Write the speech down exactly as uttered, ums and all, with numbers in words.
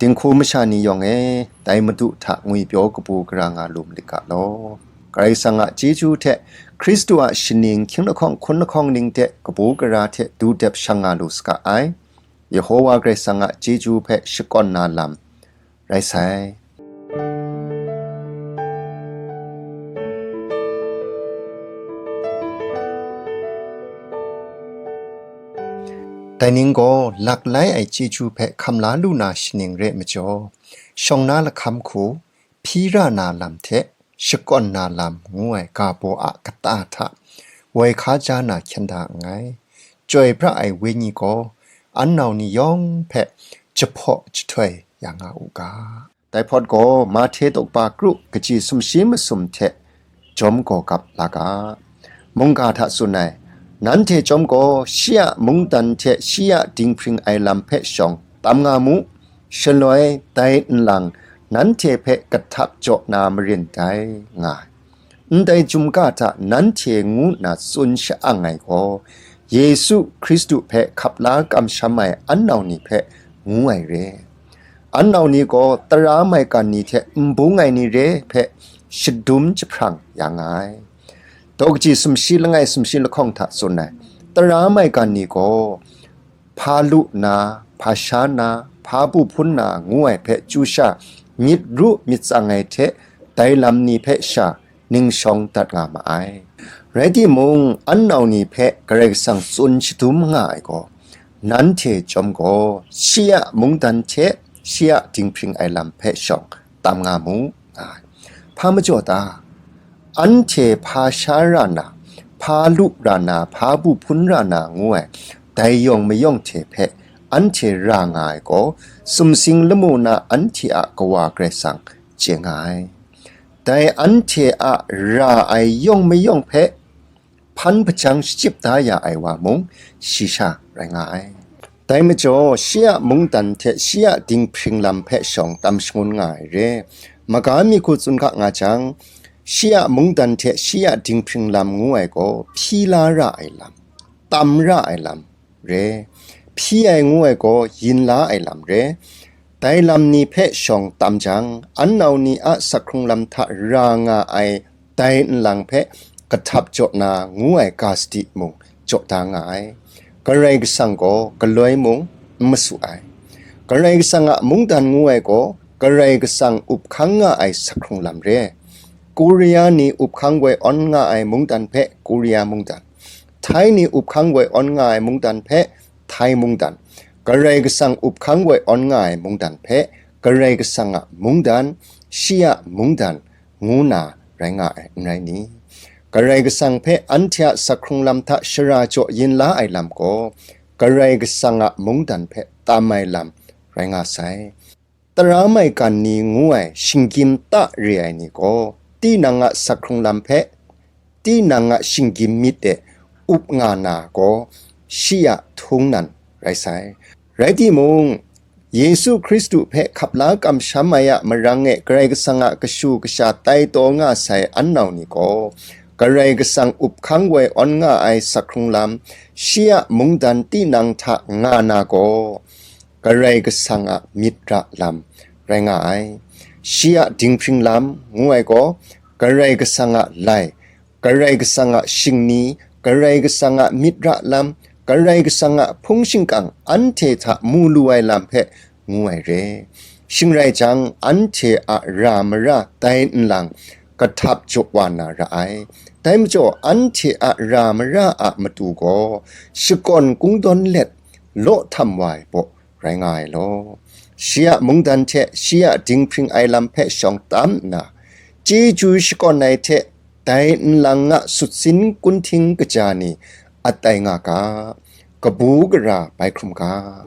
Dinghku masha ni yawng e, dai Madu hta ngwipyaw kabu gara nga lu malit ga law. Karai Kasang a chyeju hte Hkristu a shaning hkying lahkawng hkun lahkawng ning hte kabu gara hte du dep shang nga lu saga ai. Yehowa Karai Kasang a chyeju hpe shakawn na lam rai sai. Dai ning gaw laklai ai chyeju hpe hkam la lu na shaning re ai majaw, shawng na lahkam hku, hpyi ra na lam hte shakawn na lam ngu ai ga baw a kata hta woi hka ja na hkyen da nngai. Chyoi pra ai Wenyi gaw an nau ni yawng hpe jahpaw jahtoi ya nga u ga. Dai hpawt gaw Mahte daw kaba kru kaji sumshi masum hte jawm gaw gap la ga. Mungga hta tsun ai, nanhte chyawm gaw shi a mungdan hte shi a dinghpring ai lam hpe shawng tam nga mu, shaloi dai nlang nanhte hpe kahtap jaw na marin dai, nga ai. Ndai chyum ga hta nanhte ngu nna tsun sha-ang ai gaw, Yesu Hkristu hpe hkap la kamsham ai an nau ni hpe ngu ai re. An nau ni gaw tara maigan ni hte n bung ai ni re hpe shadum jahprang ya nga ai. Daw kaji sumshi langai sumshi lahkawng hta tsun ai, tara maigan ni gaw hpa lu na, hpa sha na, hpa bu hpun na ngu ai hpe chyu sha myit ru myit tsang ai hte dai lam ni hpe sha ning shawng dat nga ma ai. Rai timung, an nau ni hpe Karai Kasang tsun shadum nga ai gaw, nanhte chyawm gaw shi a mungdan hte shi a dinghpring ai lam hpe shawng tam nga mu, nga ai. Hpa majaw ta? Anhte hpa sha ra na, hpa lu ra na, hpa bu hpun ra na ngu ai, dai yawng mayawng hte hpe anhte ra nga ai gaw, sumsing lamu na anhte a Kawa Karai Kasang chye nga ai. Dai anhte a ra ai yawng mayawng hpe hpan hpajang shachyip da ya ai wa mung, shi sha rai nga ai. Dai majaw, shi a mungdan hte shi a dinghpring lam hpe shawng tam shangun nga ai re. Maga mi hku tsun ga nga jang, shi a mungdan hte shi a dinghpring lam ngu ai gaw, hpyi la ra ai lam, tam ra ai lam re. Hpyi ai ngu ai gaw, yin la ai lam re. Dai lam ni hpe shawng tam jang, an nau ni a sak hkrung lam hta ra nga ai dai nlang hpe kahtap jaw na ngu ai ga sadi mung jaw da nga ai. Karai Kasang gaw galoi mung n masu ai. Karai Kasang a mungdan ngu ai gaw, Karai Kasang up hkang nga ai sak hkrung lam re. Korea ni up hkang woi awn nga ai mungdan hpe Korea mungdan, Htai ni up hkang woi awn nga ai mungdan hpe Htai mungdan, Karai Kasang up hkang woi awn nga ai mungdan hpe Karai Kasang a mungdan, shi a mungdan, ngu na rai nga ai, n rai ni? Karai Kasang hpe anhte a sak hkrung lam hta shara jaw yin la ai lam gaw, Karai Kasang a mungdan hpe tam ai lam rai nga sai. Tara maigan ni ngu ai shinggyim ta re ai ni gaw, tinang a sak hkrung lam hpe, tinang a shinggyim myit de up nga na gaw, shi a htung nan rai sai. Rai timung, Yesu Hkristu hpe hkap la kamsham ai a marang e Karai Kasang a kashu kasha tai taw nga sai an nau ni gaw, Karai Kasang up hkang woi awn nga ai sak hkrung lam, shi a mungdan tinang hta nga na gaw, Karai Kasang a myit ra lam rai nga ai. Shi a dinghpring lam ngu ai gaw, Karai Kasang a lai, Karai Kasang a shingni, Karai Kasang a myit ra lam, Karai Kasang a hpung shingkang anhte hta mu lu ai lam hpe ngu ai re. Shing rai jang, anhte a ra mara dai nlang kahtap jaw wa na ra ai. Dai majaw, anhte a ra mara a matu gaw shakawn kungdawn let law htam wa ai baw rai nga ai law, shi a mungdan hte shi a dinghpring ai lam hpe shawng tam nna, chyeju shakawn ai hte dai nlang a sutsin kunhting kaja ni at ai nga ga, kabu gara bai hkrum ga.